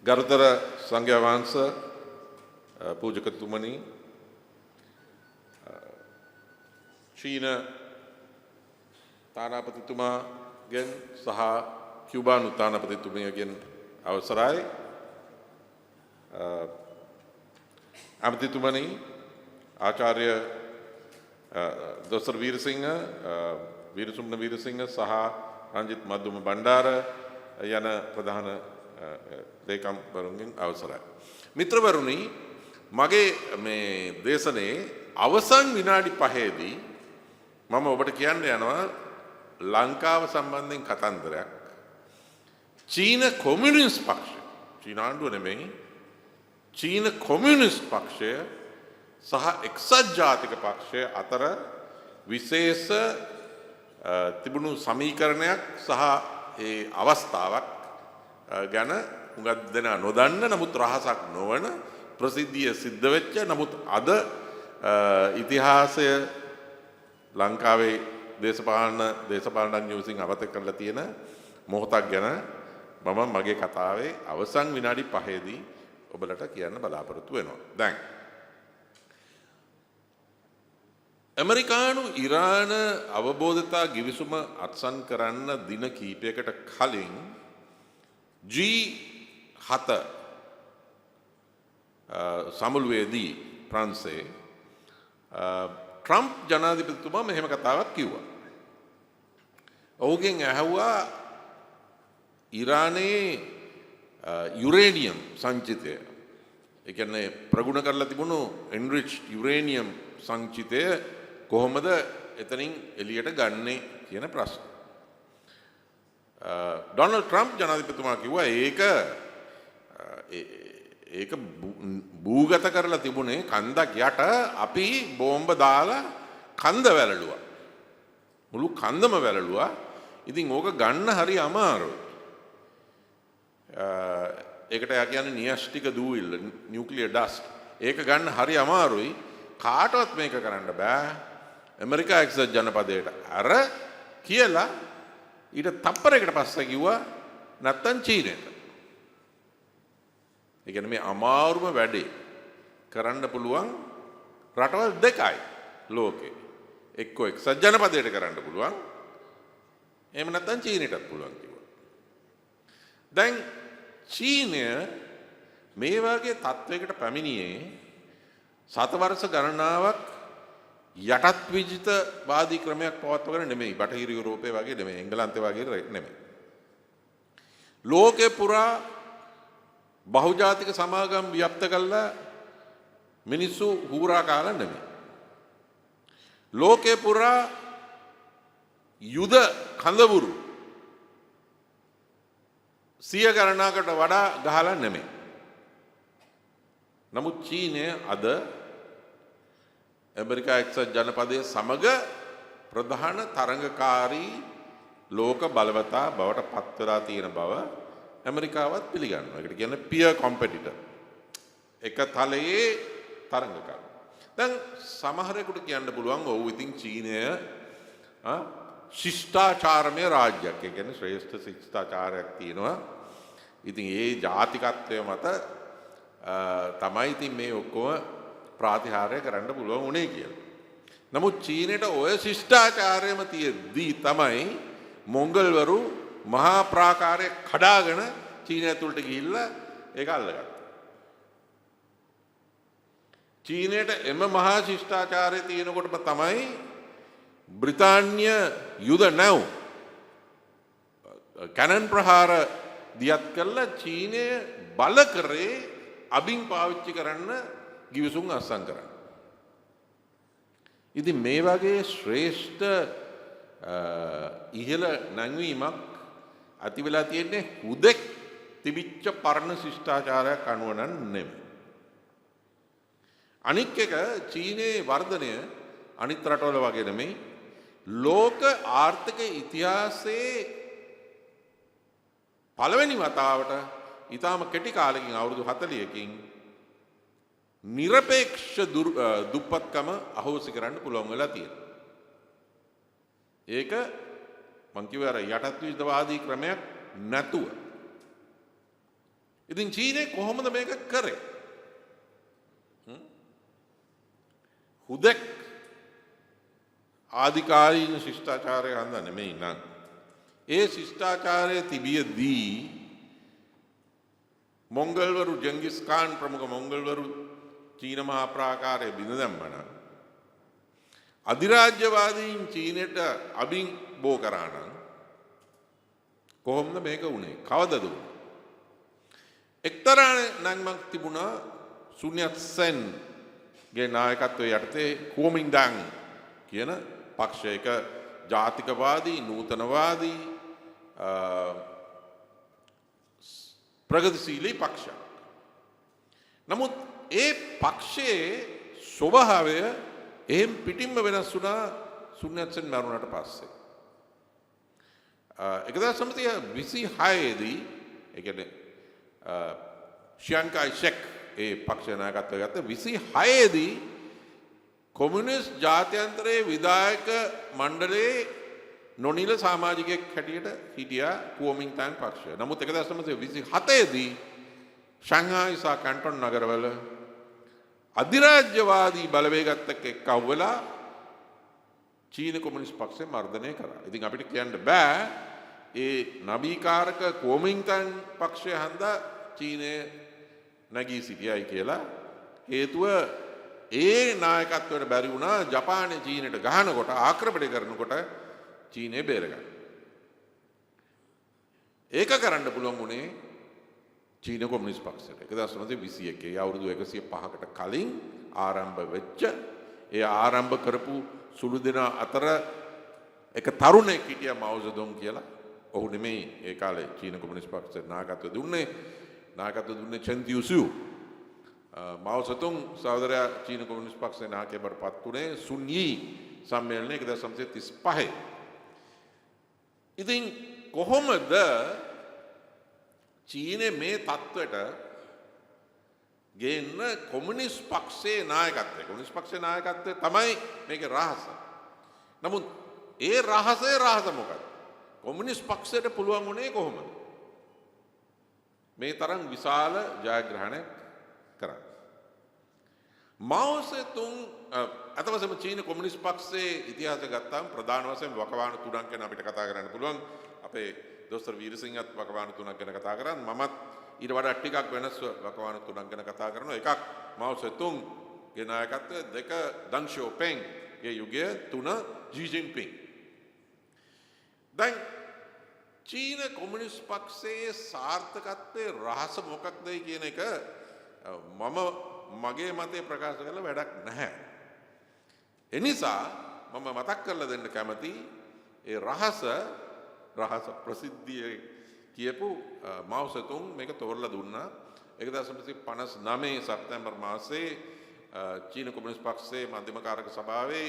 ගරුතර සංඝයා වහන්සේ, පූජකතුමනි, චීන තානාපතිතුමාගෙන් සහ කියුබානු තානාපතිතුමියගෙන් අවසරයි. ඇමතිතුමනි, ආචාර්ය දොස්තර වීරසිංහ, වීරසුමන වීරසිංහ සහ රංජිත් මද්දුම බණ්ඩාර යන ප්‍රධාන ලේකම්වරුන්ගෙන් අවසරයි. මිත්‍රවරුනි, මගේ මේ දේශනයේ අවසන් විනාඩි 5ේදී මම ඔබට කියන්න යනවා ලංකාව සම්බන්ධයෙන් කතන්දරයක්. චීන කොමියුනිස්ට් පක්ෂය, චීන ආණ්ඩුව නෙමෙයි, චීන කොමියුනිස්ට් පක්ෂය සහ එක්සත් ජාතික පක්ෂය අතර විශේෂ තිබුණු සමීකරණයක් සහ ඒ අවස්ථාවක් ගැන, හුඟක් දෙනා නොදන්න, නමුත් රහසක් නොවන, ප්‍රසිද්ධිය සිද්ධ වෙච්ච, නමුත් අද ඉතිහාසය ලංකාවේ දේශපාලනඥයෝ විසින් අමතක කරලා තියෙන මොහොතක් ගැන මම මගේ කතාවේ අවසන් විනාඩි 5ේදී ඔබලට කියන්න බලාපොරොත්තු වෙනවා. දැන් ඇමරිකානු ඉරාන අවබෝධතා ගිවිසුම අත්සන් කරන්න දින කීපයකට කලින් G7 සමුළුවේදී ප්‍රංශයේ ට්‍රම්ප් ජනාධිපතිතුමා මෙහෙම කතාවක් කිව්වා. ඔහුගෙන් ඇහුවා ඉරානයේ යුරේනියම් සංචිතය, ඒ කියන්නේ ප්‍රගුණ කරලා තිබුණු එන්රිච්ඩ් යුරේනියම් සංචිතය කොහොමද එතනින් එළියට ගන්නෙ කියන ප්‍රශ්න. ඩොනල්ඩ් ට්‍රම්ප් ජනාධිපතිතුමා කිව්වා ඒක ඒක භූගත කරලා තිබුණේ කන්දක් යට, අපි බෝම්බ දාලා කන්ද වැළලුවා. මුළු කන්දම වැළලුවා. ඉතින් ඕක ගන්න හරි අමාරුයි. ඒකට එයා කියන්නේ න්‍යෂ්ටික දූවිල්ල, නියුක්ලියර් ඩස්ට්. ඒක ගන්න හරි අමාරුයි. කාටවත් මේක කරන්න බෑ, ඇමරිකා එක්සත් ජනපදයට අර කියලා. ඊට තප්පරයකට පස්සේ කිව්වා නැත්තම් චීනයට. ඒ කියන්නේ මේ අමාරුම වැඩේ කරන්න පුළුවන් රටවල් දෙකයි ලෝකේ. එක්කෝ එක්සත් ජනපදයට කරන්න පුළුවන්. එහෙම නැත්තම් චීනයටත් පුළුවන් කිව්වා. දැන් චීනය මේ වගේ තත්වයකට පැමිණියේ සතවර්ෂ ගණනාවක් යටත් විජිත වාදී ක්‍රමයක් පවත්වගෙන නෙමෙයි. බටහිර යුරෝපය වගේ නෙමෙයි. එංගලන්තය වගේ නෙමෙයි. ලෝකෙ පුරා බහුජාතික සමාගම් ව්‍යාප්ත කළා මිනිස්සු හූරා කාලා නෙමෙයි. ලෝකෙ පුරා යුද කඳවුරු සිය ගණනාකට වඩා ගහලා නෙමෙයි. නමුත් චීනය අද ඇමරිකා එක්සත් ජනපදය සමග ප්‍රධාන තරඟකාරී ලෝක බලවතා බවට පත් වෙලා තියෙන බව ඇමරිකාවත් පිළිගන්නවා. ඒකට කියන්නේ පියර් කොම්පිටිටර්. එක තලයේ තරඟකරු. දැන් සමහරෙකුට කියන්න පුළුවන්, ඔව් ඉතින් චීනය ශිෂ්ටාචාරමය රාජ්‍යයක්. ඒ කියන්නේ ශ්‍රේෂ්ඨ ශිෂ්ටාචාරයක් තියෙනවා. ඉතින් ඒ ජාතිකත්වය මත තමයි ඉතින් මේ ඔක්කොම ප්‍රාතිහාර්ය කරන්න පුළුවන් උනේ කියලා. නමුත් චීනයට ඔය ශිෂ්ටාචාරයම තියෙද්දී තමයි මොංගල්වරු මහා ප්‍රාකාරය කඩාගෙන චීනය ඇතුළට ගිහිල්ලා ඒක අල්ලගත්තා. චීනයට එම මහා ශිෂ්ටාචාරය තියෙනකොටම තමයි බ්‍රිතාන්‍ය යුද නැව් කැනන් ප්‍රහාර දියත් කරලා චීනය බල කරේ අබින් පාවිච්චි කරන්න ගිවිසුම් අත්සන් කරන්න. ඉතින් මේ වගේ ශ්‍රේෂ්ඨ ඉහළ නැංවීමක් ඇති වෙලා තියෙන්නේ හුදෙක් තිබිච්ච පරණ ශිෂ්ටාචාරයක් අනුව නම් නෙමෙයි. අනික් එක, චීනයේ වර්ධනය අනිත් රටවල වගේ නෙමෙයි. ලෝක ආර්ථික ඉතිහාසයේ පළවෙනි වතාවට ඉතාම කෙටි කාලෙකින්, අවුරුදු 40කින් නිරපේක්ෂ දුප්පත්කම අහෝසි කරන්න පුළුවන් වෙලා තියෙනවා. ඒක මං කිව්වේ අර යටත් විජිතවාදී ක්‍රමයක් නැතුව. ඉතින් චීනය කොහොමද මේක කරේ? හුදෙක් ආදිකාලීන ශිෂ්ටාචාරය හන්ද නෙමෙයි නං. ඒ ශිෂ්ටාචාරය තිබියදී මොංගල්වරු, ජංගිස් කාන් ප්‍රමුඛ මොංගල්වරු චීන මහා ප්‍රාකාරය බිඳ දැම්මනම්, අධිරාජ්‍යවාදීන් චීනයට අබින් බෝ කරා නම්, කොහොමද මේක වුණේ? කවදද වුණේ? එක්තරා නැංමක් තිබුණා සුන් යත් සෙන් ගේ නායකත්වයේ යටතේ කුවොමින්ඩාං කියන පක්ෂයක, ජාතිකවාදී, නූතනවාදී, ප්‍රගතිශීලී පක්ෂයක්. නමුත් ඒ පක්ෂයේ ස්වභාවය එහෙම් පිටින්ම වෙනස් වුණා සුන් යත් සෙන් මැරුණට පස්සේ. 1926දී, ඒ කියන්නේ චියාං කායි ෂෙක් ඒ පක්ෂ නායකත්වය ගත්ත 26දී කොමියුනිස්ට් ජාත්‍යන්තරයේ විධායක මණ්ඩලයේ නොනිල සමාජිකයෙක් හැටියට හිටියා කුවොමින්ටාං පක්ෂය. නමුත් 1927දී ෂංහායි සහ කැන්ටොන් නගරවල අධිරාජ්‍යවාදී බලවේගත් එක්ක එක්කව් වෙලා චීන කොමියුනිස්ට් පක්ෂය මර්ධනය කරා. ඉතින් අපිට කියන්න බෑ ඒ නවීකාරක කුවොමින්ටාං පක්ෂය හන්දා චීනය නැගී සිටියයි කියලා. හේතුව ඒ නායකත්වයට බැරි වුණා ජපානය චීනයට ගහනකොට, ආක්‍රමණය කරනකොට චීනය බේරගන්න. ඒක කරන්න පුළුවන් වුණේ චීන කොමියුනිස්ට් පක්ෂයට. 1921 අවුරුදු 105කට කලින් ආරම්භ වෙච්ච, ඒ ආරම්භ කරපු සුළු දෙනා අතර එක තරුණයෙක් හිටියා මාଓ සෙදුං කියලා. ඔහු නෙමෙයි ඒ කාලේ චීන කොමියුනිස්ට් පක්ෂයට නායකත්වය දුන්නේ. නායකත්වය දුන්නේ චෙන් තියුසියු. මාଓ සෙතුං සහෝදරයා චීන කොමියුනිස්ට් පක්ෂයේ නායකයා බවට පත් වුණේ සුන්යී සම්මේලනයේ 1935. ඉතින් කොහොමද චීනේ මේ තත්ත්වයට ගේන්න කොමියුනිස්ට් පක්ෂයේ නායකත්වය? කොමියුනිස්ට් පක්ෂයේ නායකත්වය තමයි මේකේ රහස. නමුත් ඒ රහසේ රහස මොකක්ද? කොමියුනිස්ට් පක්ෂයට පුළුවන් වුණේ කොහොමද මේ තරම් විශාල ජයග්‍රහණයක් කරන්න? මාଓ සෙතුං, අත වශයෙන්ම චීන කොමියුනිස්ට් පක්ෂයේ ඉතිහාසය ගත්තාම ප්‍රධාන වශයෙන් වකවානු තුනක් ගැන අපිට කතා කරන්න පුළුවන්. අපේ දොස්තර වීරසිංහත් වකවානු තුනක් ගැන කතා කරන්, මමත් ඊට වඩා ටිකක් වෙනස්ව වකවානු තුනක් ගැන කතා කරනවා. එකක් මාଓ සෙතුංගේ නායකත්වය, දෙක දං ෂියෝපෙන්ගේ යුගය, තුන ජී ජින්පින්. දැන් චීන කොමියුනිස්ට් පක්ෂයේ සාර්ථකත්වයේ රහස මොකක්ද කියන එක මම මගේ මතය ප්‍රකාශ කරලා වැඩක් නැහැ. එනිසා මම මතක් කරලා දෙන්න කැමති ඒ රහස, රහස ප්‍රසිද්ධිය කියපු මාଓ සෙතුං මේක තෝරලා දුන්නා. 1959 සැප්තැම්බර් මාසයේ චීන කොමියුනිස්ට් පක්ෂයේ මධ්‍යම කාරක සභාවේ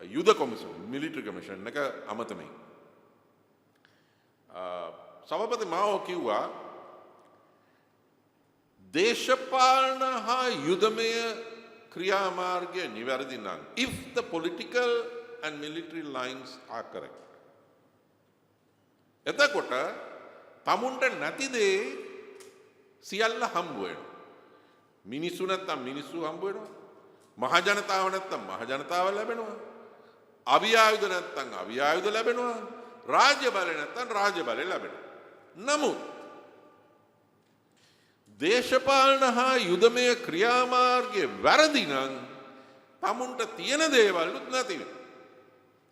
යුද කොමිසම, මිලිටරි කමිෂන් එක අමතමින් සභාපති මාଓ කිව්වා, දේශපාලන හා යුදමය ක්‍රියාමාර්ගය නිවැරදි නම්, if the political and military lines are correct, එතකොට තමුන්ට නැති දේ සියල්ල හම්බ වෙනවා. මිනිස්සු නැත්තම් මිනිස්සු හම්බ වෙනවා. මහ ජනතාව නැත්තම් මහ ජනතාව ලැබෙනවා. අවි ආයුධ නැත්තම් අවි ආයුධ ලැබෙනවා. රාජ්‍ය බලය නැත්තම් රාජ්‍ය බලය ලැබෙනවා. නමුත් දේශපාලන හා යුදමය ක්‍රියාමාර්ගය වැරදි නම් තමුන්ට තියෙන දේවල්ුත් නැති වෙනවා.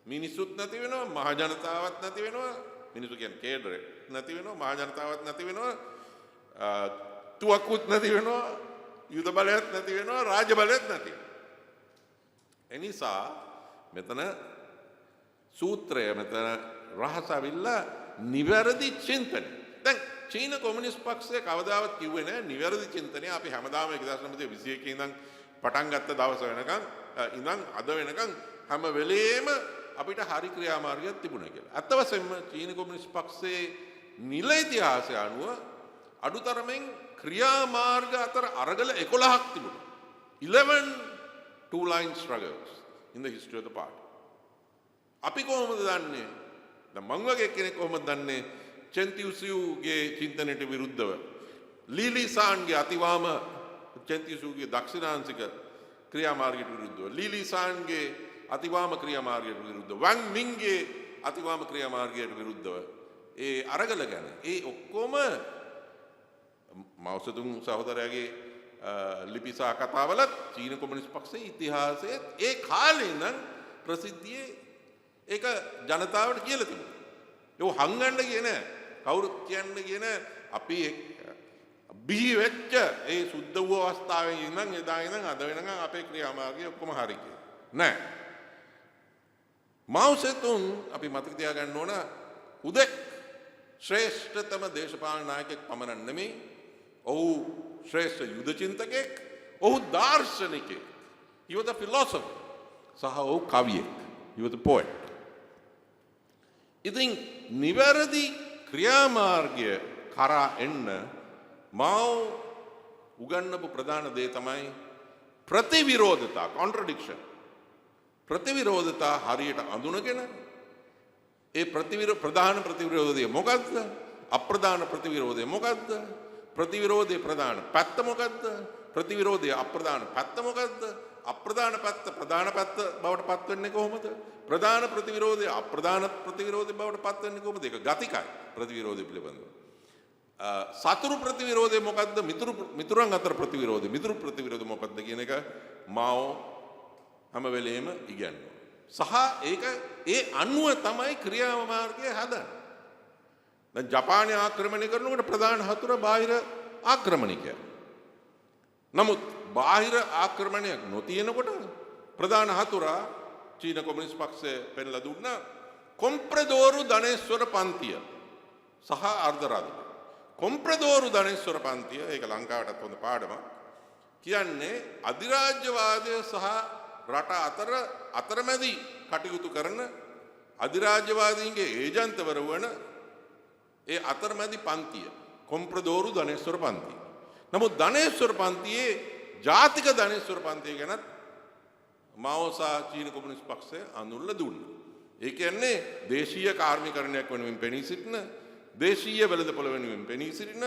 මිනිස්සුත් නැති වෙනවා, මහ ජනතාවත් නැති වෙනවා. මිනිස්සු කියන්නේ කේඩරේ නැති වෙනවා, මහ ජනතාවත් නැති වෙනවා, තුවක්කුත් නැති වෙනවා, යුද බලයත් නැති වෙනවා, රාජ්‍ය බලයත් නැති වෙනවා. එනිසා මෙතන සූත්‍රය, මෙතන රහස ඇවිල්ලා නිවැරදි චින්තනය. දැන් චීන කොමියුනිස්ට් පක්ෂය කවදාවත් කිව්වේ නෑ නිවැරදි චින්තනය අපි හැමදාම 1921 ඉඳන් පටන් ගත්ත දවස වෙනකන් ඉඳන් අද වෙනකන් හැම වෙලේම අපිට හරි ක්‍රියාමාර්ගයක් තිබුණා කියලා. ඇත්ත වශයෙන්ම චීන කොමියුනිස්ට් පක්ෂයේ නිල ඉතිහාසය අනුව අඩුතරමින් ක්‍රියාමාර්ග අතර අරගල 11ක් තිබුණා. 11 two line struggles in the history of the party. අපි කොහොමද දන්නේ? දැන් මං වගේ කෙනෙක් කොහොමද දන්නේ චෙන් තියුසියුගේ චින්තනයට විරුද්ධව ලීලීසාන්ගේ අතිවාම චෙන්තිසුගේ දක්ෂිණාංශික ක්‍රියාමාර්ගයට විරුද්ධව, ලීලීසාන්ගේ අතිවාම ක්‍රියාමාර්ගයට විරුද්ධව, වං මින්ගේ අතිවාම ක්‍රියාමාර්ගයට විරුද්ධව ඒ අරගල ගැන ඒ ඔක්කොම මව්සතුන් සහෝදරයාගේ ලිපි සහ කතාවලත් චීන කොමියුනිස්ට් පක්ෂයේ ඉතිහාසයේත් ඒ කාලේ ඉඳන් ප්‍රසිද්ධියේ ඒක ජනතාවට කියලා තිබුණා. ඒක හංගන්න ගියේ නෑ. කවුරුත් කියන්න ගියේ නෑ. අපි බිහි වෙච්ච ඒ සුද්ධ වූ අවස්ථාවේ ඉඳන් එදා ඉඳන් අද වෙනකන් අපේ ක්‍රියාමාර්ගය ඔක්කොම හරි කියලා. නෑ. මාව් සේතුන් අපි මතක තියාගන්න ඕන හුදෙක් ශ්‍රේෂ්ඨතම දේශපාලන නායකයෙක් පමණක් නෙමෙයි. ඔහු ශ්‍රේෂ්ඨ යුද චින්තකයෙක්, ඔහු දාර්ශනිකයෙක්. He was a philosopher. සහ ඔහු කවියෙක්. He was a poet. ඉතින් නිවැරදි ක්‍රියාමාර්ගය කරා එන්න මාව උගන්වපු ප්‍රධාන දේ තමයි ප්‍රතිවිරෝධතා, කොන්ට්‍රඩික්ෂන්. ප්‍රතිවිරෝධතා හරියට අඳුනගෙන ඒ ප්‍රධාන ප්‍රතිවිරෝධය මොකද්ද? අප්‍රධාන ප්‍රතිවිරෝධය මොකද්ද? ප්‍රතිවිරෝධයේ ප්‍රධාන පැත්ත මොකද්ද? ප්‍රතිවිරෝධයේ අප්‍රධාන පැත්ත මොකද්ද? අප්‍රධාන පැත්ත ප්‍රධාන පැත්ත බවට පත් වෙන්නේ කොහොමද? ප්‍රධාන ප්‍රතිවිරෝධය අප්‍රධාන ප්‍රතිවිරෝධය බවට පත් වෙන්නේ කොහොමද? ඒක ගතිකයි ප්‍රතිවිරෝධය පිළිබඳව. සතුරු ප්‍රතිවිරෝධය මොකද්ද? මිතුරන් අතර ප්‍රතිවිරෝධය, මිතුරු ප්‍රතිවිරෝධය මොකද්ද කියන එක මාව හැම වෙලේම ඉගැන්නුවා. සහ ඒක ඒ අනුව තමයි ක්‍රියාමාර්ගය හදන්නේ. දැන් ජපානය ආක්‍රමණය කරනකොට ප්‍රධාන හතුර බාහිර ආක්‍රමණිකයා. නමුත් බාහිර ආක්‍රමණයක් නොතියනකොට ප්‍රධාන හතුරා චීන කොමියුනිස්ට් පක්ෂය පෙන්ලා දුන්නා කොම්ප්‍රදෝරු ධනේශ්වර පන්තිය සහ අර්ධ රාජ්‍ය. කොම්ප්‍රදෝරු ධනේශ්වර පන්තිය, ඒක ලංකාවටත් හොඳ පාඩමක්. කියන්නේ අධිරාජ්‍යවාදය සහ රට අතර අතරමැදි කටයුතු කරන අධිරාජ්‍යවාදීන්ගේ ඒජන්තවරු වන ඒ අතරමැදි පන්තිය කොම්ප්‍රදෝරු ධනේශ්වර පන්තිය. නමුත් ධනේශ්වර පන්තියේ ජාතික ධනේශ්වර පන්තිය ගැනත් මාଓ සහ චීන කොමියුනිස්ට් පක්ෂය අඳුන්ලා දුන්නා. ඒ කියන්නේ දේශීය කාර්මිකරණයක් වෙනුවෙන් පෙනී සිටින, දේශීය වෙළඳපොළ වෙනුවෙන් පෙනී සිටින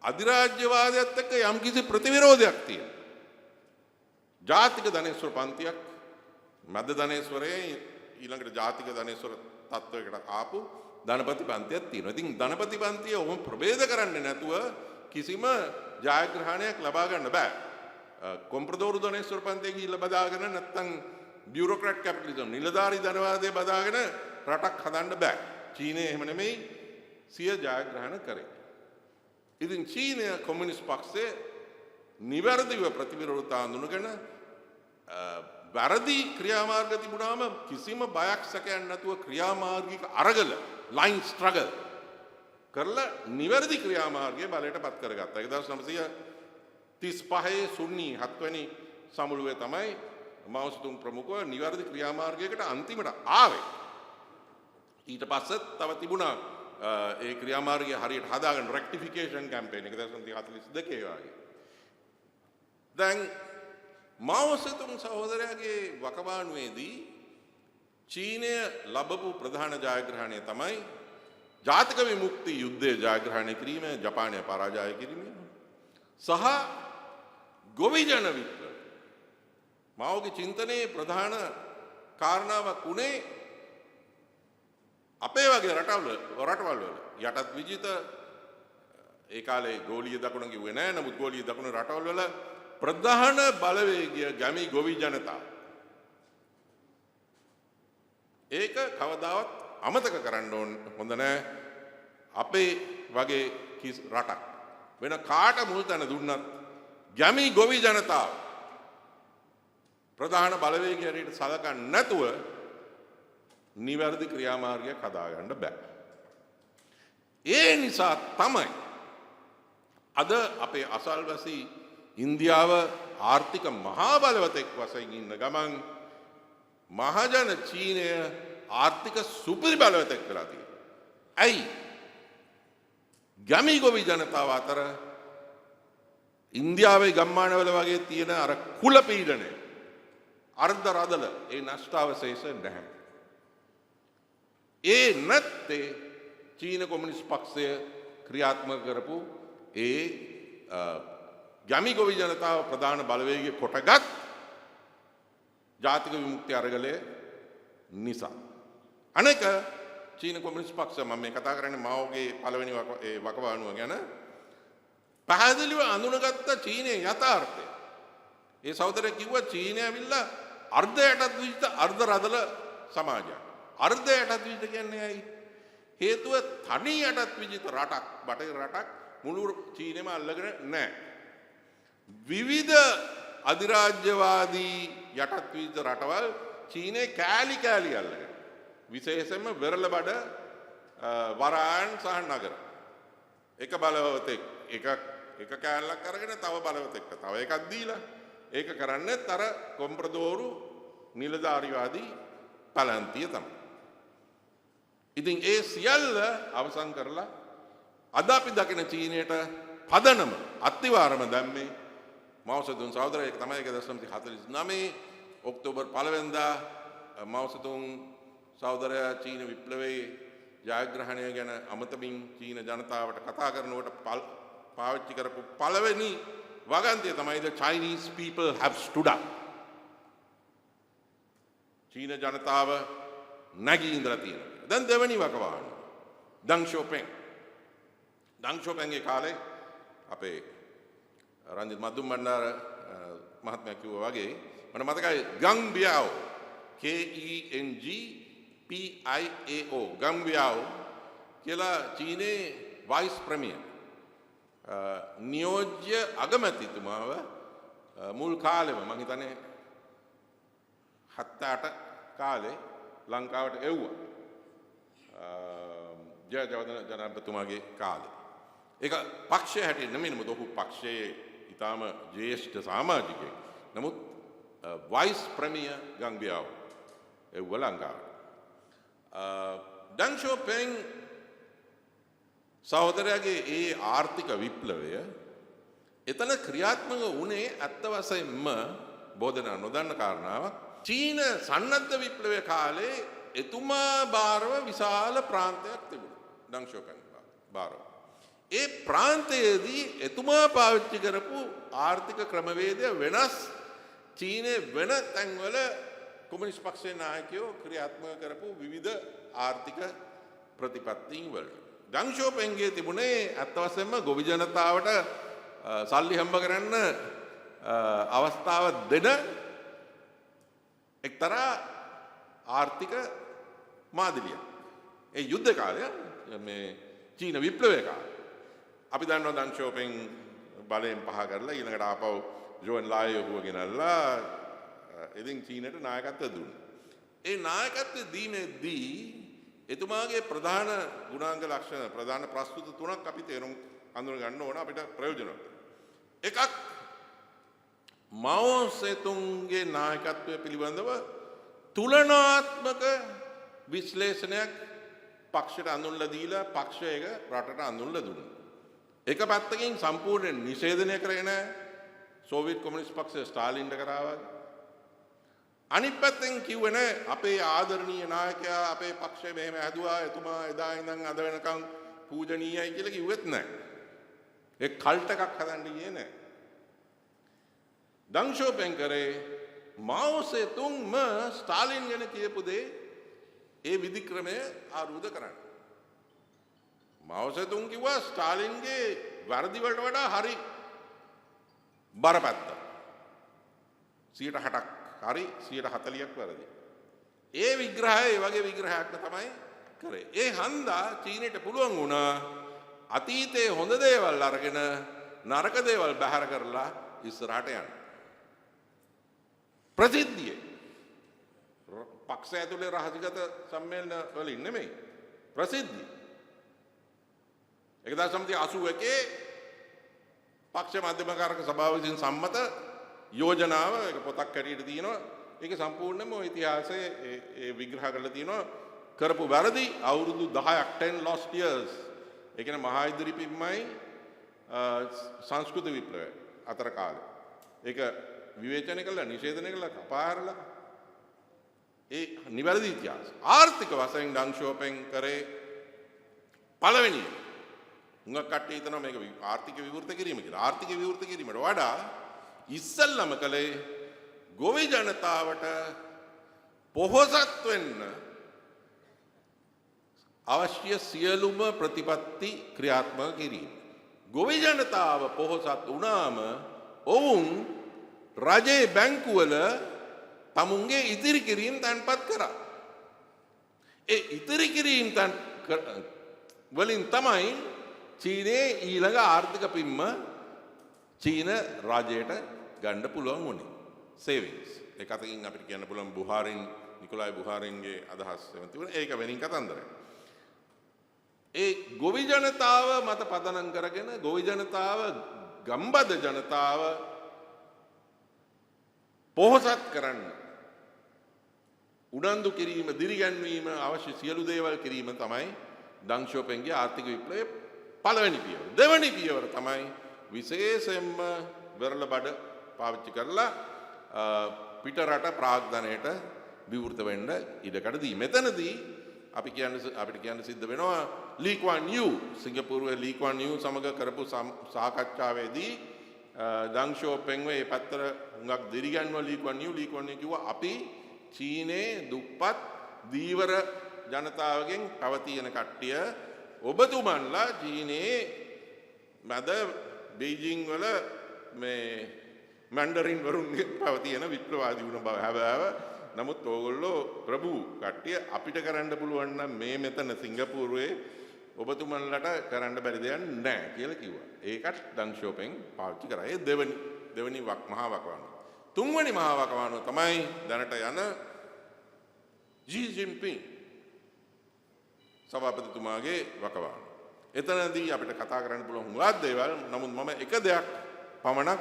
අධිරාජ්‍යවාදයත් එක්ක යම්කිසි ප්‍රතිවිරෝධයක් තියෙන ජාතික ධනේශ්වර පන්තියක්, මැද ධනේශ්වරයේ ඊළඟට ජාතික ධනේශ්වර තත්ත්වයකට ආපු ධනපති පන්තියක් තියෙනවා. ඉතින් ධනපති පන්තිය ඔහොම ප්‍රභේද කරන්නේ නැතුව කිසිම ජයග්‍රහණයක් ලබා ගන්න බෑ. කොම්ප්‍රදෝරු ධනේශ්වර පන්තිය ගිහිල්ලා බදාගෙන නැත්තම් බියුරෝක්‍රැට් කැපිටලිසම් නිලධාරී ධනවාදය බදාගෙන රටක් හදන්න බෑ. චීනය එහෙම නෙමෙයි සිය ජයග්‍රහණ කරේ. ඉතින් චීනය කොමියුනිස්ට් පක්ෂය නිවැරදිව ප්‍රතිවිරෝධතා අඳුනගෙන වැරදි ක්‍රියාමාර්ග තිබුණාම කිසිම බයක් සැකයක් නැතුව ක්‍රියාමාර්ගික අරගල, ලයින් ස්ට්‍රගල් කරලා නිවැරදි ක්‍රියාමාර්ගය බලයට පත් කරගත්තා. 1935 සුන්නි හත්වැනි සමුළුවේ තමයි මාଓ සෙතුං ප්‍රමුඛව නිවැරදි ක්‍රියාමාර්ගයකට අන්තිමට ආවේ. ඊට පස්සෙත් තව තිබුණා ඒ ක්‍රියාමාර්ගය හරියට හදාගන්න රෙක්ටිෆිකේෂන් කැම්පේන් 1942 වගේ. දැන් මාଓ සෙතුං සහෝදරයාගේ වකවානුවේදී චීනය ලැබපු ප්‍රධාන ජයග්‍රහණය තමයි ජාතික විමුක්ති යුද්ධය ජයග්‍රහණය කිරීම, ජපානය පරාජය කිරීම සහ ගොවි ජන විප්ලවය. මාઓගේ චින්තනයේ ප්‍රධාන කාරණාවක් වුණේ අපේ වගේ රටවල් රටවල් වල යටත් විජිත ඒ කාලේ ගෝලීය දකුණ කිව්වේ නෑ. නමුත් ගෝලීය දකුණ රටවල් වල ප්‍රධාන බලවේගය ගැමි ගොවි ජනතාව. ඒක කවදාවත් අමතක කරන්න ඕන හොඳ නෑ. අපේ වගේ රටක් වෙන කාට මුල් තැන දුන්නත් ගැමි ගොවි ජනතාව ප්‍රධාන බලවේගය හැටියට සලකන්නේ නැතුව නිවැරදි ක්‍රියාමාර්ගයක් හදාගන්න බෑ. ඒ නිසා තමයි අද අපේ අසල්වැසි ඉන්දියාව ආර්ථික මහා බලවතෙක් වශයෙන් ඉන්න ගමන් මහජන චීනය ආර්ථික සුපිරි බලවතෙක් වෙලා තියෙනවා. ඇයි? ගැමි ගොවි ජනතාව අතර ඉන්දියාවේ ගම්මානවල වගේ තියෙන අර කුල පීඩනය, අර්ධ රදල, ඒ නෂ්ටාවශේෂ නැහැ. ඒ නැත්තේ චීන කොමියුනිස්ට් පක්ෂය ක්‍රියාත්මක කරපු ඒ ගැමි ගොවි ජනතාව ප්‍රධාන බලවේගය කොටගත් ජාතික විමුක්ති අරගලය නිසා. අනෙක චීන කොමියුනිස්ට් පක්ෂ, මම මේ කතා කරන්නේ මාઓගේ පළවෙනි ඒ වකවානුව ගැන, පැහැදිලිව අඳුනගත්ත චීනයේ යථාර්ථය. ඒ සහෝදරයා කිව්වා චීනය ඇවිල්ලා අර්ධ යටත් විජිත අර්ධ රදළ සමාජයක්. අර්ධ යටත් විජිත කියන්නේ ඇයි? හේතුව තනි යටත් විජිත රටක්, බටහිර රටක් මුළු චීනෙම අල්ලගෙන නැහැ. විවිධ අධිරාජ්‍යවාදී යටත් විජිත රටවල් චීනයේ කෑලි කෑලි අල්ලගෙන. විශේෂයෙන්ම වෙරළ බඩ වරායන් සහ නගර. එක බලවතෙක් එක එක කෑල්ලක් අරගෙන තව බලවතෙක්ට තව එකක් දීලා ඒක කරන්නේත් අර කොම්ප්‍රදෝරු නිලධාරිවාදී පැලැන්තිය තමයි. ඉතින් ඒ සියල්ල අවසන් කරලා අද අපි දකින චීනයට පදනම අත්තිවාරම දැම්මේ මාଓ සෙතුන් සහෝදරයා. ඒක තමයි 1949 ඔක්තෝබර් 1 වෙනිදා මාଓ සෙතුන් සහෝදරයා චීන විප්ලවයේ ජයග්‍රහණය ගැන අමතමින් චීන ජනතාවට කතා කරනකොට පාවිච්චි කරපු පළවෙනි වගන්තිය තමයි "The Chinese people have stood up." චීන ජනතාව නැගී ඉඳලා තියෙනවා. දැන් දෙවෙනි වකවානුව. ඩෙන් ෂියෝපෙන්. ඩෙන් ෂියෝපෙන්ගේ කාලේ අපේ රංජිත් මදුම් බණ්ඩාර මහත්මයා කිව්වා වගේ මට මතකයි ගං බියාଓ, K E N G P I A O, ගං බියාଓ කියලා චීනයේ වයිස් ප්‍රමියර්, නියෝජ්‍ය අගමැතිතුමාව මුල් කාලෙම මං හිතන්නේ 78 කාලේ ලංකාවට එව්වා. ජයවර්ධන ජනාධිපතිතුමාගේ කාලේ. ඒක පක්ෂය හැටියට නෙමෙයි, නමුත් ඔහු පක්ෂයේ ඉතාම ජ්‍යෙෂ්ඨ සමාජිකයෙක්. නමුත් වයිස් ප්‍රමියර් ගං බියාව් එව්ව ලංකාවට. ඩෙන් ෂියෝපෙන් සහෝදරයාගේ ඒ ආර්ථික විප්ලවය එතන ක්‍රියාත්මක වුණේ ඇත්ත වශයෙන්ම බොහෝ දෙනා නොදන්න කාරණාවක්. චීන සන්නද්ධ විප්ලවය කාලේ එතුමා භාරව විශාල ප්‍රාන්තයක් තිබුණා. ඩෙන් ෂියෝපෙන් භාරව. ඒ ප්‍රාන්තයේදී එතුමා පාවිච්චි කරපු ආර්ථික ක්‍රමවේදය වෙනස් චීනයේ වෙන තැන්වල කොමියුනිස්ට් පක්ෂයේ නායකයෝ ක්‍රියාත්මක කරපු විවිධ ආර්ථික ප්‍රතිපත්තීන් වලට. ඩෙන් ෂියෝපෙන්ගේ තිබුණේ ඇත්ත වශයෙන්ම ගොවි ජනතාවට සල්ලි හම්බ කරන්න අවස්ථාව දෙන එක්තරා ආර්ථික මාදිලියක්. ඒ යුද්ධ කාලය, මේ චීන විප්ලවය කාලේ. අපි දන්නවා ඩෙන් ෂියෝපෙන් බලයෙන් පහ කරලා ඊළඟට ආපහු ජෝ එන් ලායි ඔහුව ගෙනල්ලා ඉතින් චීනයට නායකත්වය දුන්නා. ඒ නායකත්වය දීමේදී එතුමාගේ ප්‍රධාන ගුණාංග ලක්ෂණ, ප්‍රධාන ප්‍රස්තුත තුනක් අපි තේරුම් අඳුන ගන්න ඕන අපිට ප්‍රයෝජනවත්. එකක්, මාଓ සේතුන්ගේ නායකත්වය පිළිබඳව තුලනාත්මක විශ්ලේෂණයක් පක්ෂයට අඳුන්ලා දීලා පක්ෂය ඒක රටට අඳුන්ලා දුන්නා. එක පැත්තකින් සම්පූර්ණ නිෂේධනය කරේ නෑ, සෝවියට් කොමියුනිස්ට් පක්ෂය ස්ටාලින්ට කරා වගේ. අනිත් පැත්තෙන් කිව්වේ නෑ අපේ ආදරණීය නායකයා අපේ පක්ෂය මෙහෙම හැදුවා, එතුමා එදා ඉඳන් අද වෙනකන් පූජනීයයි කියලා කිව්වෙත් නෑ. ඒ කල්ට් එකක් හදන්න ගියේ නෑ. ඩෙන් ෂියෝපෙන් කරේ මාଓ සේතුන්ම ස්ටාලින් ගැන කියපු දේ, ඒ විධික්‍රමය ආරූඪ කරන්න. මාଓ සේතුන් කිව්වා ස්ටාලින්ගේ වැරදි වලට වඩා හරි බරපැත්ත. 60ක් හරි, 40ක් වැරදි. ඒ විග්‍රහය, ඒ වගේ විග්‍රහයක්ම තමයි කරේ. ඒ හන්දා චීනයට පුළුවන් වුණා අතීතයේ හොඳ දේවල් අරගෙන නරක දේවල් බැහැර කරලා ඉස්සරහට යන්න. ප්‍රසිද්ධියේ, පක්ෂ ඇතුලේ රහසිගත සම්මේලන වලින් නෙමෙයි, ප්‍රසිද්ධිය. 1981 පක්ෂ මධ්‍යම කාරක සභාව විසින් සම්මත යෝජනාව, ඒක පොතක් හැටියට තියෙනවා. ඒක සම්පූර්ණයෙන්ම ඔය ඉතිහාසයේ ඒ විග්‍රහ කරලා තියෙනවා කරපු වැරදි අවුරුදු 10ක්, 10 lost years. ඒ කියන්නේ මහා ඉදිරිපිම්මයි සංස්කෘතික විප්ලවය අතර කාලේ. ඒක විවේචනය කළා, නිෂේධනය කළා, කපා හැරලා ඒ නිවැරදි ඉතිහාසය. ආර්ථික වශයෙන් ඩෙන් ෂියෝපෙන් කරේ පළවෙනි එක. හුඟක් කට්ටිය හිතනවා මේක ආර්ථික විවෘත කිරීම කියලා. ආර්ථික විවෘත කිරීමට වඩා ඉස්සල්ලාම කළේ ගොවි ජනතාවට පොහොසත් වෙන්න අවශ්‍ය සියලුම ප්‍රතිපත්ති ක්‍රියාත්මක කිරීම. ගොවි ජනතාව පොහොසත් වුණාම ඔවුන් රජයේ බැංකුවල තමුන්ගේ ඉතිරි කිරීම් තැන්පත් කරා. ඒ ඉතිරි කිරීම් තැන් වලින් තමයි චීනයේ ඊළඟ ආර්ථික පිම්ම චීන රජයට ගන්න පුළුවන් වුණේ. සේවිංස්. ඒක අතකින් අපිට කියන්න පුළුවන් බුහාරින්, නිකොලායි බුහාරින්ගේ අදහස් එහෙම තිබුණා. ඒක වෙනින් කතන්දරයක්. ඒ ගොවි ජනතාව මත පදනම් කරගෙන ගොවි ජනතාව, ගම්බද ජනතාව පොහොසත් කරන්න උනන්දු කිරීම, දිරිගැන්වීම, අවශ්‍ය සියලු දේවල් කිරීම තමයි ඩෙන් ෂියෝපෙන්ගේ ආර්ථික විප්ලවයේ පළවෙනි පියවර. දෙවෙනි පියවර තමයි විශේෂයෙන්ම වෙරළ බඩ පාවිච්චි කරලා පිට රට ප්‍රාග්ධනයට විවෘත වෙන්න ඉඩකඩ දී. මෙතනදී අපිට කියන්න සිද්ධ වෙනවා ලී ක්වාන් you, සිංගප්පූරුවේ ලී ක්වාන් you සමග කරපු සාකච්ඡාවේදී ඩෙන් ෂියෝපෙන්ව මේ පැත්තට හුඟක් දිරිගැන්ව ලී ක්වාන් you. ලී ක්වාන් you කිව්වා අපි චීනයේ දුප්පත් දීවර ජනතාවගෙන් පැවතියන කට්ටිය, ඔබතුමන්ලා චීනයේ මැද බෙයිජිං වල මේ මැන්ඩරින් වරුන්ගෙන් පැවතියන විප්ලවවාදී වුණ බව හැබෑව. නමුත් ඕගොල්ලෝ ප්‍රභූ කට්ටිය, අපිට කරන්න පුළුවන් නම් මේ මෙතන සිංගප්පූරුවේ ඔබතුමන්ලට කරන්න බැරි දෙයක් නෑ කියලා කිව්වා. ඒකත් ඩෙන් ෂියෝපෙන් පාවිච්චි කරා. ඒ දෙවෙනි දෙවෙනි මහා වකවානුව. තුන්වෙනි මහා වකවානුව තමයි දැනට යන ජී ජින්පින් සභාපතිතුමාගේ වකවානුව. එතනදී අපිට කතා කරන්න පුළුවන් හුඟක් දේවල්. නමුත් මම එක දෙයක් පමණක්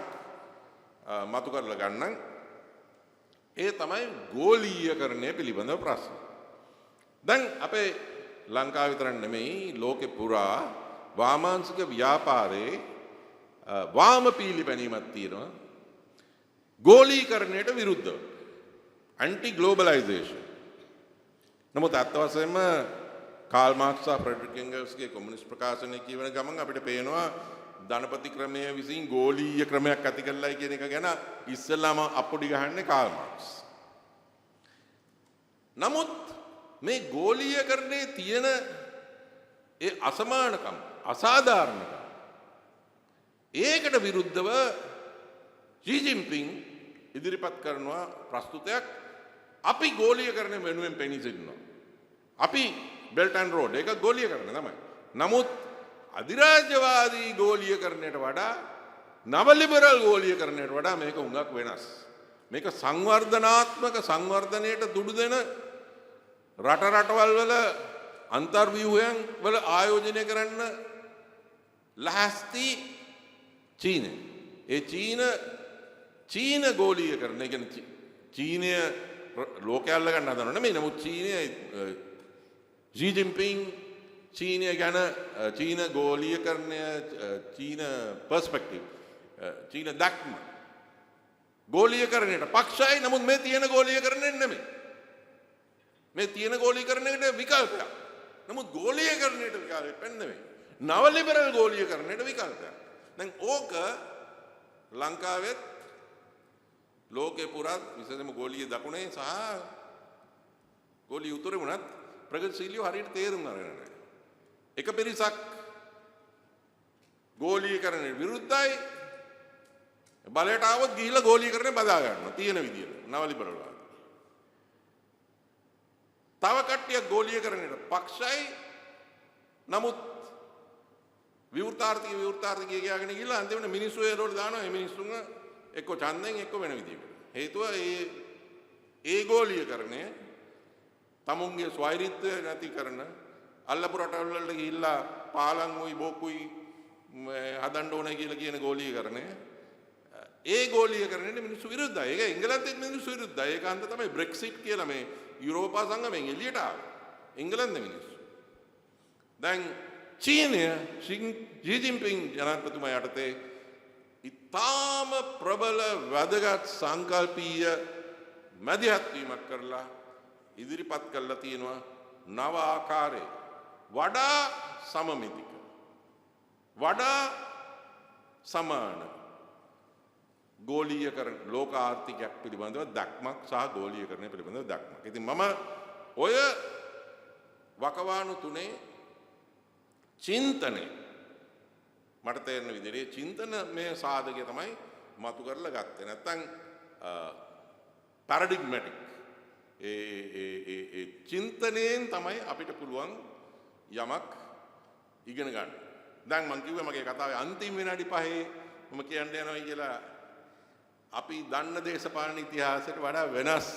මතු කරලා ගන්නම්. ඒ තමයි ගෝලීයකරණය පිළිබඳව ප්‍රශ්න. දැන් අපේ ලංකාව විතරක් නෙමෙයි, ලෝකෙ පුරා වාමාංශික ව්‍යාපාරයේ වාම පීලිපැනීමක් තියෙනවා. ගෝලීකරණයට විරුද්ධව. ඇන්ටි ග්ලෝබලයිසේෂන්. නමුත් ඇත්ත වශයෙන්ම කාල් මාක්ස් සහ ෆ්‍රෙඩරික් එන්ගල්ස්ගේ කොමියුනිස්ට් ප්‍රකාශනය කියවන ගමන් අපිට පේනවා ධනපති ක්‍රමය විසින් ගෝලීය ක්‍රමයක් ඇති කළායි කියන එක ගැන ඉස්සෙල්ලාම අප්පුඩි ගහන්නේ කාල් මාක්ස්. නමුත් මේ ගෝලීයකරණයේ තියෙන ඒ අසමානකම්, අසාධාරණකම්, ඒකට විරුද්ධව ෂී ජින්පින් ඉදිරිපත් කරනවා ප්‍රස්තුතයක්. අපි ගෝලීයකරණය වෙනුවෙන් පෙනී සිටිනවා. අපි බෙල්ට් ඇන්ඩ් රෝඩ් ඒක ගෝලීයකරණය තමයි. නමුත් අධිරාජ්‍යවාදී ගෝලීයකරණයට වඩා, නව ලිබරල් ගෝලීයකරණයට වඩා මේක හුඟක් වෙනස්. මේක සංවර්ධනාත්මක, සංවර්ධනයට තුඩු දෙන, රට රටවල් වල අන්තර්ව්‍යූහයන් වල ආයෝජනය කරන්න ලැහැස්ති චීනය. ඒ චීන චීන ගෝලීයකරණය, ඒ කියන්නේ චීනය ලෝකය අල්ල ගන්න හදනව නෙමෙයි. නමුත් චීනය, ෂී ජින්පින් චීනය ගැන, චීන ගෝලීයකරණය, චීන පර්ස්පෙක්ටිව්, චීන දැක්ම ගෝලීයකරණයට පක්ෂයි. නමුත් මේ තියෙන ගෝලීයකරණය නෙමෙයි. මේ තියෙන ගෝලීකරණයට විකල්පයක්. නමුත් ගෝලීයකරණයට විකල්පයක් නෙමෙයි. නව ලිබරල් ගෝලීයකරණයට විකල්පයක්. දැන් ඕක ලංකාවෙත් ලෝකේ පුරාත්, විශේෂයෙන්ම ගෝලීය දකුණේ සහ ගෝලීය උතුරේ වුණත් ප්‍රගතිශීලීව හරියට තේරුම් අරගෙන නැහැ. එක පිරිසක් ගෝලීයකරණයට විරුද්ධයි. බලයට ආවොත් ගිහිල්ලා ගෝලීයකරණය බදා ගන්නවා තියෙන විදියට නව ලිබරල් වාදී. තව කට්ටියක් ගෝලීයකරණයට පක්ෂයි. නමුත් විවෘතාර්ථික විවෘතාර්ථික කියාගෙන ගිහිල්ලා අන්තිමට මිනිස්සු ඒ රෝඩ දානවා. ඒ මිනිස්සුන්ව එක්ක ඡන්දෙන් එක්ක වෙන විදියකට. හේතුව ඒ ඒ ගෝලීයකරණය තමුන්ගේ ස්වෛරීත්වය නැති කරන, අල්ලපු රටවල් වලට ගිහිල්ලා පාලම් උයි බෝක්කුයි හදන්න ඕනේ කියලා කියන ගෝලීයකරණය, ඒ ගෝලීයකරණයට මිනිස්සු විරුද්ධයි. ඒක එංගලන්තෙත් මිනිස්සු විරුද්ධයි. ඒක හන්ද තමයි බ්‍රෙක්සිට් කියලා මේ යුරෝපා සංගමයෙන් එළියට ආවේ එංගලන්ත මිනිස්සු. දැන් චීනය ෂී ජින්පින් ජනාධිපතිතුමා යටතේ ඉතාම ප්‍රබල වැදගත් සංකල්පීය මැදිහත් වීමක් කරලා ඉදිරිපත් කරලා තියෙනවා නව ආකාරයේ වඩා සමමිතික වඩා සමාන ගෝලීයකරණ ලෝක ආර්ථිකයක් පිළිබඳව දැක්මක් සහ ගෝලීයකරණය පිළිබඳව දැක්මක්. ඉතින් මම ඔය වකවානු තුනේ චින්තනය මට තේරෙන විදිහට චින්තන මේ සාධකය තමයි මතු කරලා ගත්තේ. නැත්තම් පැරඩිග්මැටික් ඒ ඒ ඒ ඒ චින්තනයෙන් තමයි අපිට පුළුවන් යමක් ඉගෙන ගන්න. දැන් මං කිව්වේ මගේ කතාවේ අන්තිම විනාඩි 5 මම කියන්න යනවා කියලා අපි දන්න දේශපාලන ඉතිහාසයට වඩා වෙනස්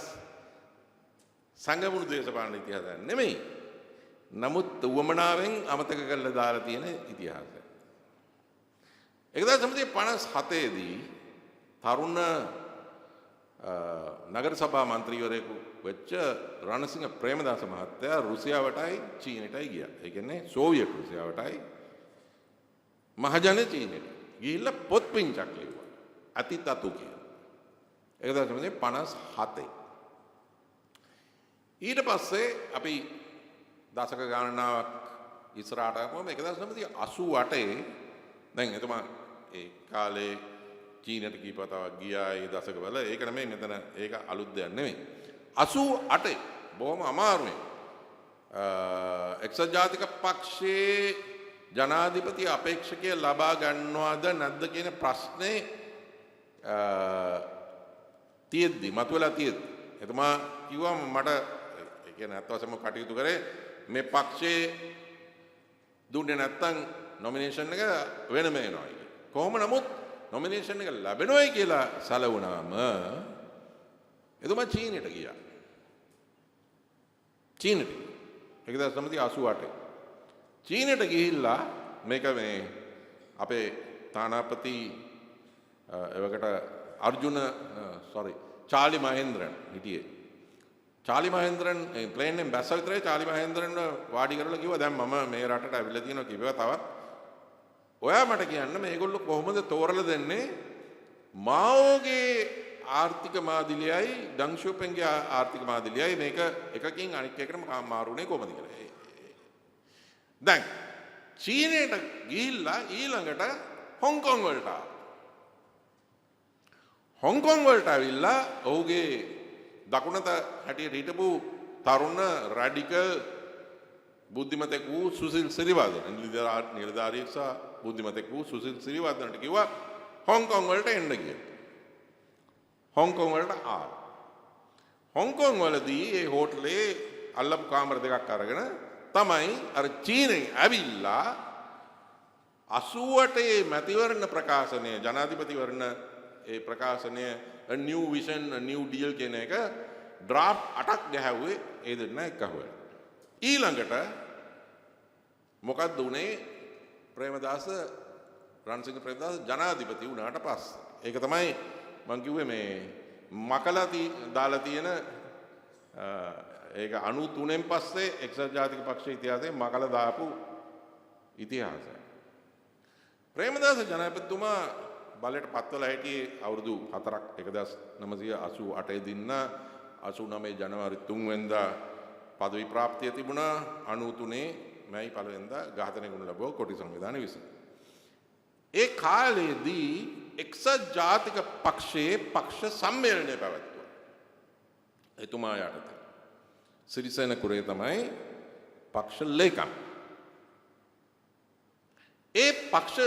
සංගමුණු දේශපාලන ඉතිහාසයක් නෙමෙයි. නමුත් උවමනාවෙන් අමතක කරලා දාලා තියෙන ඉතිහාසයක්. 1957 දී තරුණ නගර සභා මන්ත්‍රීවරයෙකු වෙච්ච රණසිංහ ප්‍රේමදාස මහත්තයා රුසියාවටයි චීනයටයි ගියා. ඒ කියන්නේ සෝවියට් රුසියාවටයි මහජන චීනයට. ගිහිල්ලා පොත් පිංචක් ලිව්වා. අතිතතු කියලා. 1957. ඊට පස්සේ අපි දශක ගණනාවක් ඉස්සරහට ආවම 1988 දැන් එතුමා ඒ කාලේ චීනට කීප වතාවක් ගියා ඒ දශකවල. ඒක නෙමෙයි මෙතන, ඒක අලුත් දෙයක් නෙමෙයි. 88 බොහොම අමාරුවෙන් එක්සත් ජාතික පක්ෂයේ ජනාධිපති අපේක්ෂකය ලබා ගන්නවද නැද්ද කියන ප්‍රශ්නේ තියෙද්දි, මතුවලා තියෙද්දි එතුමා කිව්වා මට, ඒ කියන්නේ අත් වශයෙන්ම කටයුතු කරේ මේ පක්ෂයේ දුන්නේ නැත්තම් නොමිනේෂන් එක වෙනම එනවා කියලා. කොහොම නමුත් නොමිනේෂන් එක ලැබෙනවයි කියලා සැලවුණාම එතුමා චීනයට ගියා. චීනට 1988 චීනයට ගිහිල්ලා මේක මේ අපේ තානාපති එවකට අර්ජුන සෝරි චාලි මහේන්ද්‍රන් හිටියේ. චාලි මහේන්ද්‍රන් ප්ලේන් එකෙන් බැස්ස විතරයි චාලි මහේන්ද්‍රන්ව වාඩි කරලා කිව්වා දැන් මම මේ රටට ඇවිල්ලා තියෙනවා කිව්වා තවත් ඔයා මට කියන්න මේගොල්ලෝ කොහොමද තෝරලා දෙන්නේ මාઓගේ ආර්ථික මාදිලියයි ඩෙන් ෂියෝපෙන්ගේ ආර්ථික මාදිලියයි මේක එකකින් අනික් එකටම මාරුනේ කොහොමද කියලා. දැන් චීනයට ගිහිල්ලා ඊළඟට හොංකොං වලට ආවා. හොංකොං වලට ඇවිල්ලා ඔහුගේ දකුණත හැටියට හිටපු තරුණ රැඩිකල් බුද්ධිමතෙක් වූ සුසිල් සිරිවර්ධන නිලධාරියෙක් සහ බුද්ධිමතෙක් වූ සුසිල් සිරිවර්ධනට කිව්වා හොංකොං වලට එන්න කියලා. හොංකොං වලට ආවා. හොංකොං වලදී ඒ හෝටලේ අල්ලපු කාමර දෙකක් අරගෙන තමයි අර චීනෙන් ඇවිල්ලා 88 මැතිවරණ ප්‍රකාශනය, ජනාධිපතිවරණ ඒ ප්‍රකාශනය, a new vision, a new deal කියන එක ඩ්‍රාෆ්ට් 8ක් ගැහැව්වේ ඒ දෙන්න එක්ක අහුවෙලා. ඊළඟට මොකද්ද උනේ? ප්‍රේමදාස, රණසිංහ ප්‍රේමදාස ජනාධිපති වුණාට පස්සේ. ඒක තමයි මං කිව්වේ මේ මකලා දාලා තියෙන ඒක 93න් පස්සේ එක්සත් ජාතික පක්ෂ ඉතිහාසයේ මකලා දාපු ඉතිහාසය. ප්‍රේමදාස ජනාධිපතිතුමා බලයට පත්වලා හිටියේ අවුරුදු 4ක්. 1988 දින්න 89 ජනවාරි 3 වෙනිදා පදවි ප්‍රාප්තිය තිබුණා. 93 මැයි 1 වෙනිදා ඝාතනය කරනු ලැබුවා කොටි සංවිධානය විසින්. ඒ කාලයේදී එක්සත් ජාතික පක්ෂයේ පක්ෂ සම්මේලනය පැවැත්වුවා. එතුමා යටතේ. සිරිසේන කුරේ තමයි පක්ෂ ලේකම්. ඒ පක්ෂ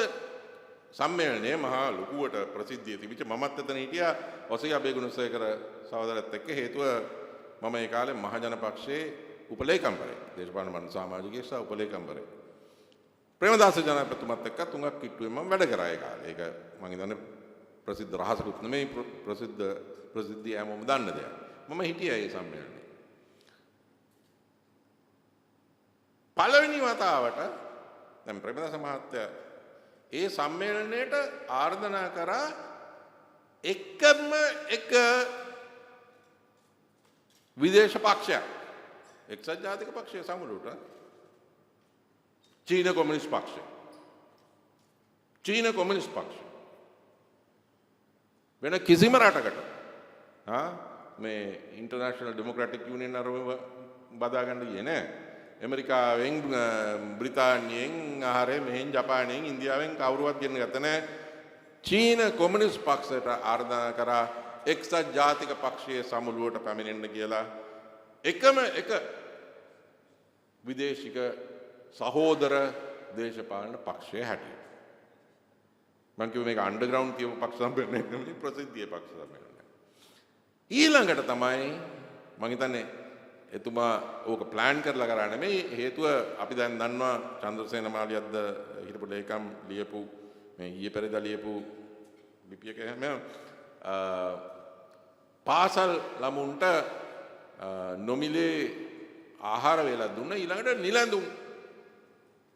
සම්මේලනය මහා ලොකුවට ප්‍රසිද්ධිය තිබිච්ච, මමත් එතන හිටියා ඔසී අබේගුණසේකර සහෝදරත් එක්ක. හේතුව මම ඒ කාලේ මහජන පක්ෂයේ උපලේකම්වරයෙක්, දේශපාලන මණ්ඩල සමාජිකයෙක් සහ උපලේකම්වරයෙක්. ප්‍රේමදාස ජනාධිපතිතුමත් එක්ක තුඟක් කිට්ටුවෙන් මම වැඩ කරා ඒ කාලේ. ඒක මං හිතන්නේ ප්‍රසිද්ධ රහසකුත් නෙමෙයි, ප්‍රසිද්ධිය හැමෝම දන්න දෙයක්. මම හිටියා ඒ සම්මේලනයේ. පළවෙනි වතාවට දැන් ප්‍රේමදාස මහත්තයා ඒ සම්මේලනයට ආරාධනා කරා එකම එක විදේශ පක්ෂයක්, එක්සත් ජාතික පක්ෂය සමුළුට චීන කොමියුනිස්ට් පක්ෂය. චීන කොමියුනිස්ට් පක්ෂය. වෙන කිසිම රටකට මේ ඉන්ටර්නැෂනල් ඩෙමොක්‍රැටික් යුනියන් අරව බදා ගන්න ගියේ නෑ. ඇමරිකාවෙන්, බ්‍රිතාන්‍යයෙන්, ආහාරය මෙහෙන්, ජපානයෙන්, ඉන්දියාවෙන් කවුරුවත් ගෙන්න ගත්තේ නෑ. චීන කොමියුනිස්ට් පක්ෂයට ආරාධනා කරා එක්සත් ජාතික පක්ෂයේ සමුළුවට පැමිණෙන්න කියලා. එකම එක විදේශික සහෝදර දේශපාලන පක්ෂය හැටියට. මං කිව්වේ මේක අන්ඩර්ග්‍රවුන්ඩ් කියපු පක්ෂ සම්මේලනයක් නෙමෙයි, ප්‍රසිද්ධියේ පක්ෂ සම්මේලනයක්. ඊළඟට තමයි මං හිතන්නේ එතුමා ඕක ප්ලෑන් කරලා කරා නෙමෙයි. හේතුව අපි දැන් දන්නවා චන්ද්‍රසේන මාලියද්ද හිටපු ලේකම් ලියපු මේ ඊයේ පෙරේදා ලියපු ලිපියක එහෙම පාසල් ළමුන්ට නොමිලේ ආහාර වේලක් දුන්න. ඊළඟට නිලැඳුම්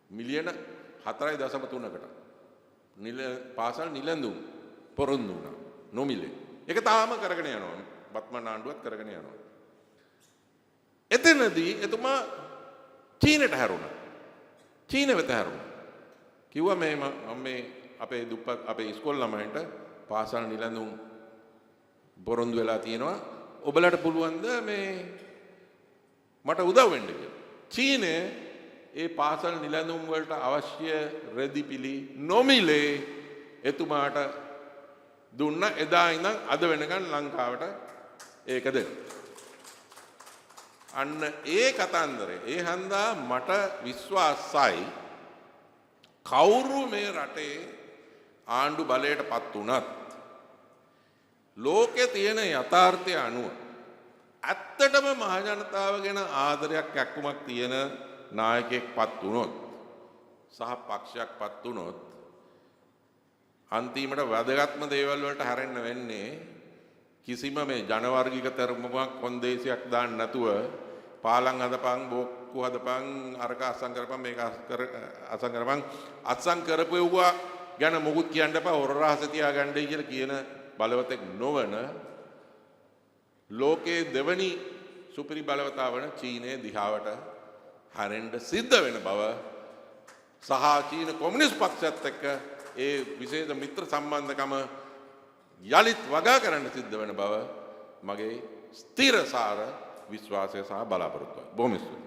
මිලියන 4.3කට නිල පාසල් නිලැඳුම් පොරොන්දු වුණා නොමිලේ. ඒක තාම කරගෙන යනවා. වත්මන් ආණ්ඩුවත් කරගෙන යනවා. එතනදී එතුමා චීනට හැරුණා. චීන වෙත හැරුණා. කිව්වා මේ මම මේ අපේ දුප්පත් අපේ ඉස්කෝල ළමයින්ට පාසල් නිලැඳුම් පොරොන්දු වෙලා තියෙනවා. ඔබලට පුළුවන්ද මේ මට උදව් වෙන්න කියලා. චීනය ඒ පාසල් නිලැඳුම් වලට අවශ්‍ය රෙදි පිළි නොමිලේ එතුමාට දුන්න. එදා ඉඳන් අද වෙනකන් ලංකාවට ඒක දෙන්න. අන්න ඒ කතන්දරේ ඒ හන්දා මට විශ්වාසයි, කවුරු මේ රටේ ආණ්ඩු බලයට පත් වුණත් ලෝකේ තියෙන යථාර්ථය අනුව ඇත්තටම මහජනතාව ගැන ආදරයක් කැක්කුමක් තියෙන නායකයෙක් පත් වුණොත් සහ පක්ෂයක් පත් වුණොත්, අන්තිමට වැදගත්ම දේවල් වලට හැරෙන්න වෙන්නේ කිසිම මේ ජනවර්ගික තරමක් කොන්දේසියක් දාන්න නැතුව, පාලම් හදපන්, බෝක්කු හදපන්, අරක අත්සන් කරපන්, මේක අත්සන් කරපන්, අත්සන් කරපු එව්වා ගැන මොකුත් කියන්න එපා, හොර රහස තියාගන්නයි කියලා කියන බලවතෙක් නොවන ලෝකයේ දෙවනි සුපිරි බලවතා වන චීනයේ දිහාවට හැරෙන්න සිද්ධ වෙන බව සහ චීන කොමියුනිස්ට් පක්ෂයත් එක්ක ඒ විශේෂ මිත්‍ර සම්බන්ධකම යළිත් වගා කරන්න සිද්ධ වෙන බව මගේ ස්ථිරසාර විශ්වාසය සහ බලාපොරොත්තුවයි. බොහොම ස්තුතියි.